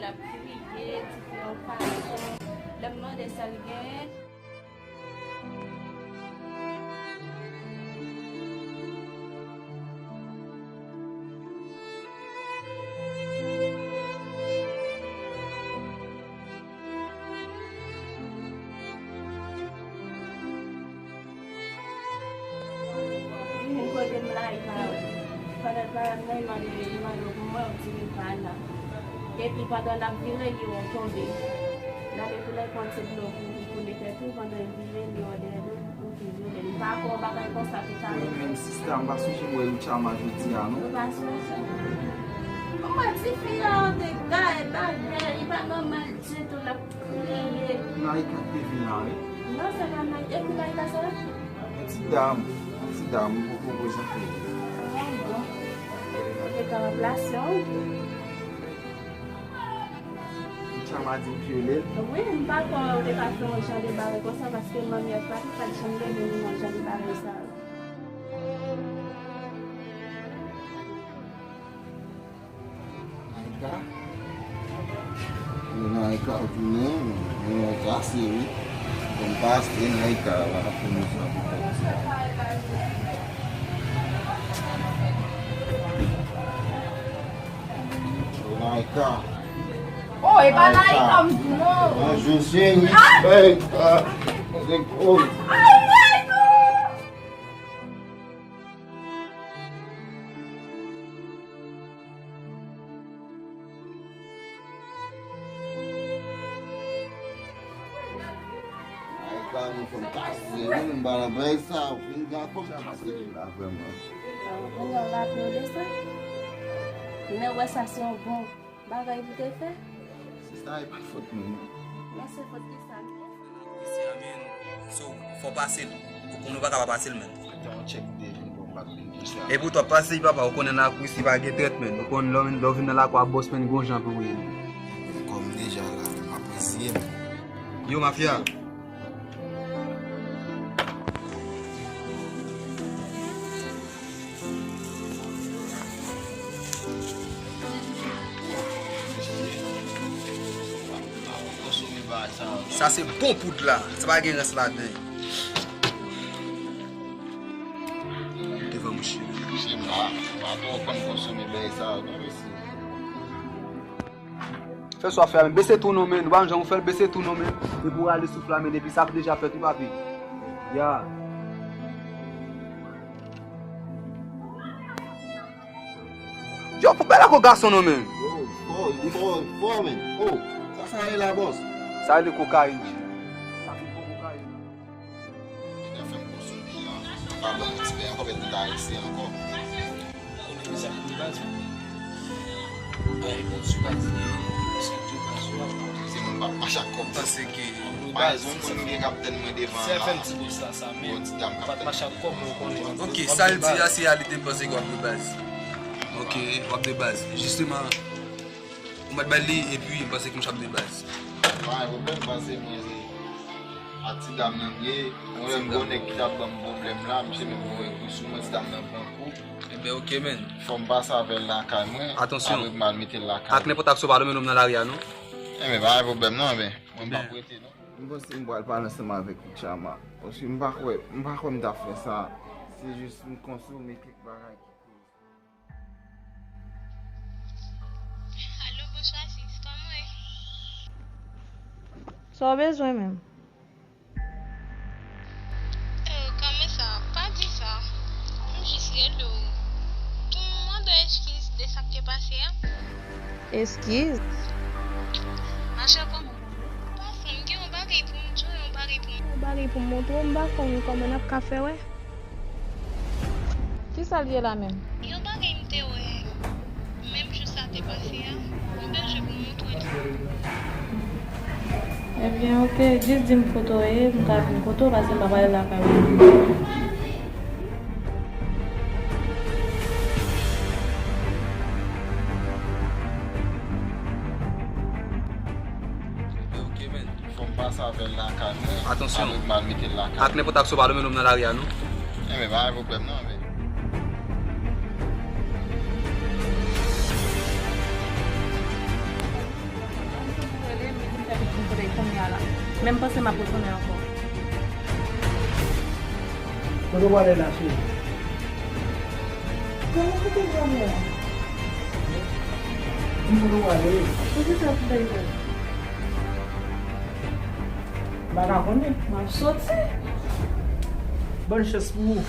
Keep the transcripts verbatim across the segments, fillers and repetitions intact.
L ap kriye, tifi an fason. Lè m mande sa l genyen. Li vin kote m la, li pa wè. Pandan l pa wè m nan, li mande, li mande pou mwen, m di li pa la. Epi pandan l ap vire, li wè w tonbe. L ale pou l al pran ti dlo pou li koule tèt ou, pandan l vire, li wè dèyè l, ou vin vire. Li pa fè yon bagay konsa pi talè. Wi, men sista, m pa sonje m wè Richama jodi a, non. Ou pa sonje? Ou wè tifi a, an dega, e bagay, li pa nòmal ditou, l ap Naïka te vin la, wi. Non, se pa Naïka. E ki Naïka sa? Yon ti dam. Yon ti dam, m poko prezante l. Ah, bon. Ou te ka ranplase w? Richama di m vyole l. Wi, m pa kwè ou te ka fè yon jan de bagay konsa, paske manmi ak papi pa t janm leve nou nan jan de bagay sa yo. Naïka. Naïka tounen, mwen kase wi. Bon, pase Naïka la pou nou sa pou fè sa. Naïka. Oh, e pa Naïka m di non. Bonjou, cheri. Ah! Naïka. Oh. Ay, Naïka! Ay, pa nou fè m kase, nou menm pa nan bagay sa, ou fin gen kòm kase la, vrèman. Ou wè l ap nou desann. Men wè sa se yon bon bagay pou te fè. Sista, e pa fòt nou, non. Non, se fòt ki sa? Isi a, men, so, fò pase l. Ou konnen w pa ka pa pase l, men. Fè yon tchèk de vin pou m pa vin pou sa. Epi w t ap pase, papa, ou konnen lakou isi pa gen trèt, men. Ou konnen lè w, lè w vin nan lakou a bòs, men, gon jan pou w ye. Kòm deja la, men, m ap reziye m. Yo, mafya. Sa se bon poud la. Sa pa gen rans ladan. Devan mouche. Mouche m pa, pa twò konn konsome bagay sa yo, non, mesye. Fè sa w fè a, men bese tou non, men. Nou pa janm fè l, bese tou non, men. Depi w rale souf la, men, depi sa deja fèt wi, papi. Ya. Yo, pou bèl ankò gason non, men. Yo, fò, li fò, fò, men. Oh, sa, sa ye la, bòs? Sa rele kokayin, G. Sa se fo kokayin. Li ta fè m konsome an. Pa ban m ti bè ankò, bèt li ta rese ankò. Konnen ki sa pou baz. Ay, bon, sou baz, se tou baz, yo. Se moun pa mache ak kòb. Panse ke pa yon moun gen k ap tann mwen devan an la. Yon ti dam k ap tann mwen devan an. Ok, sa l di a, se a li te panse ke w ap de baz. Ok, w ap de baz. Jisteman, ou mèt bay li, epi m panse ke m ap de baz. Pa gen pwoblèm, panse mwen se ak ti dam nan m ye. Mwen menm gon nèg ki t ap ban m pwoblèm la, misye menm voye kou sou mwen, ti dam nan pran kou. Enben, ok, men. Fò m pase avè l lakay mwen, apre m al mete l lakay mwen. Ak nenpòt aksyon, pa dòmi nonm nan lari a, non. Enben, pa gen pwoblèm, non, enben. Mwen p ap rete, non. M panse m pral pale ansanm avèk Richama. Paske m pa kwè, m pa kwè m t ap fè sa. Se jis m konsome kèk bagay ki koz. Alo, bonswa, sis. Kòman w ye? Sa w bezwen menm? Oh, kòman sa? Pa di sa. M jis rele w pou m mande w eskiz de sa k te pase a. Eskiz? Machè, kòman? Pafè, m gen yon bagay pou m di w, yon bagay pou m. Yon bagay pou m montre w, m pa konn kòman n ap ka fè wè. Kisa l ye la menm? Yon bagay m te wè menm jou sa te pase a, m bezwen pou m montre l. Ebyen, ok, jis di m kote w ye, m ka vin kote w, paske m pa pale lakay mwen. Ebyen, ok, men. Fò m pase avè l lakay mwen, apre m al mete l lakay mwen. Ak nenpòt aksyon, pa dòmi nonm nan lari a, non. Enben, pa gen pwoblèm, non, men. Men m panse m ap retounen ankò. Kote w prale la, cheri? Kote w prale la? Di m kote w prale. Poukisa w ap fè sa? M pa ka konnen. M ap soti. Bòn chans pou ou.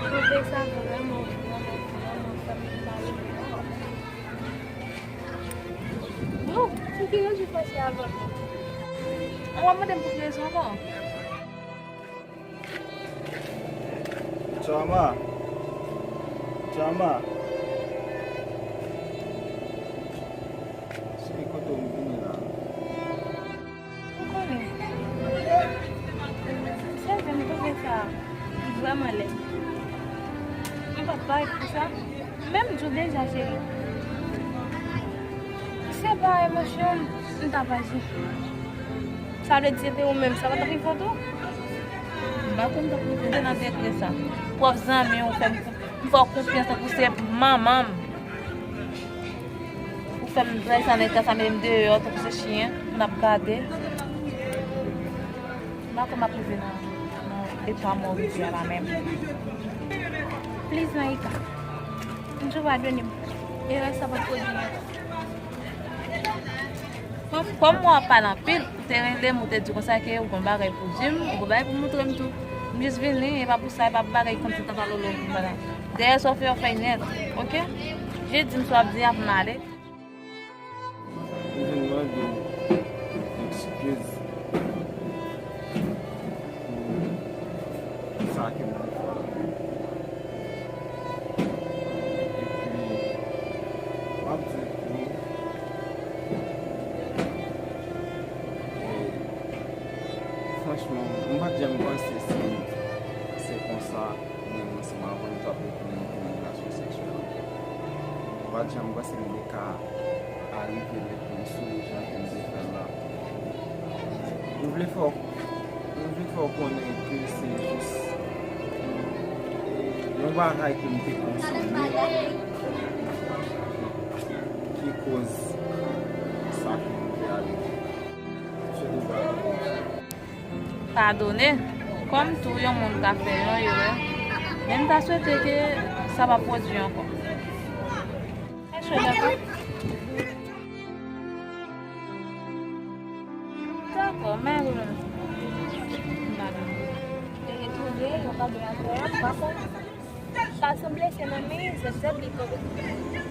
Mwen fè sa vrèman, vrèman, vrèman fè m mal. Non, pou ki rezon w fè sa avè m? Ou ap mande m pou ki rezon ankò? Chama. Chama. Se kote w m vini la. Ou konnen. Sèvi m twouve sa vrèman lèd. M p ap parèt pou sa. Men m di w deja, cheri. Se pa emosyon m t ap aji. Sa vle di se te ou menm, sa pa t ap rive w tou? M pa konn t ap rive m te nan degre sa. Pwòp zanmi w fè m, m fè w konfyans tankou se manman m. Ou fè m trayi sa nèg sa, sa mete m deyò tankou se chen pou n ap gade. M pa kwè m ap rive nan, nan eta mwen rive a la menm. Please, Maïka, m di w padone m. Erè sa p ap pwodui ankò. Kòm, kòm mwen ap pale anpil, ou te rele m, ou te di konsa ke ou gon bagay pou di m, ou gon bagay pou moutre m tou. M jis vini, e pa pou sa, e pa pou bagay kòmsi tanta lolo m vin pale. Dèyè sa w fè, w fè nèt, oke? Jis di m sa w ap di a pou m ale. M vin mande w ekskiz pou sa ke m te fè a. Epi, m ap di w tou, e, franchman, m pa t janm panse si se konsa. Menm ansanm avè w, m t ap retounen nan yon relasyon seksyèl ankò. M pa t janm panse m te ka arive met men sou ou jan ke m te fè l la. M vle fè w, m vle fè w konnen ke se jis, e, yon bagay ke m te konsome ki koz sa ke m te arive. Padone. Kòm tou yon moun ka fè yon erè, men m ta swete ke sa pa pwodui ankò. Echwe, dakò? Dakò, men m pa vle retounen, yo pa gen atrè, m pa konn. Sa sanble se nan men zèb zèb li tonbe.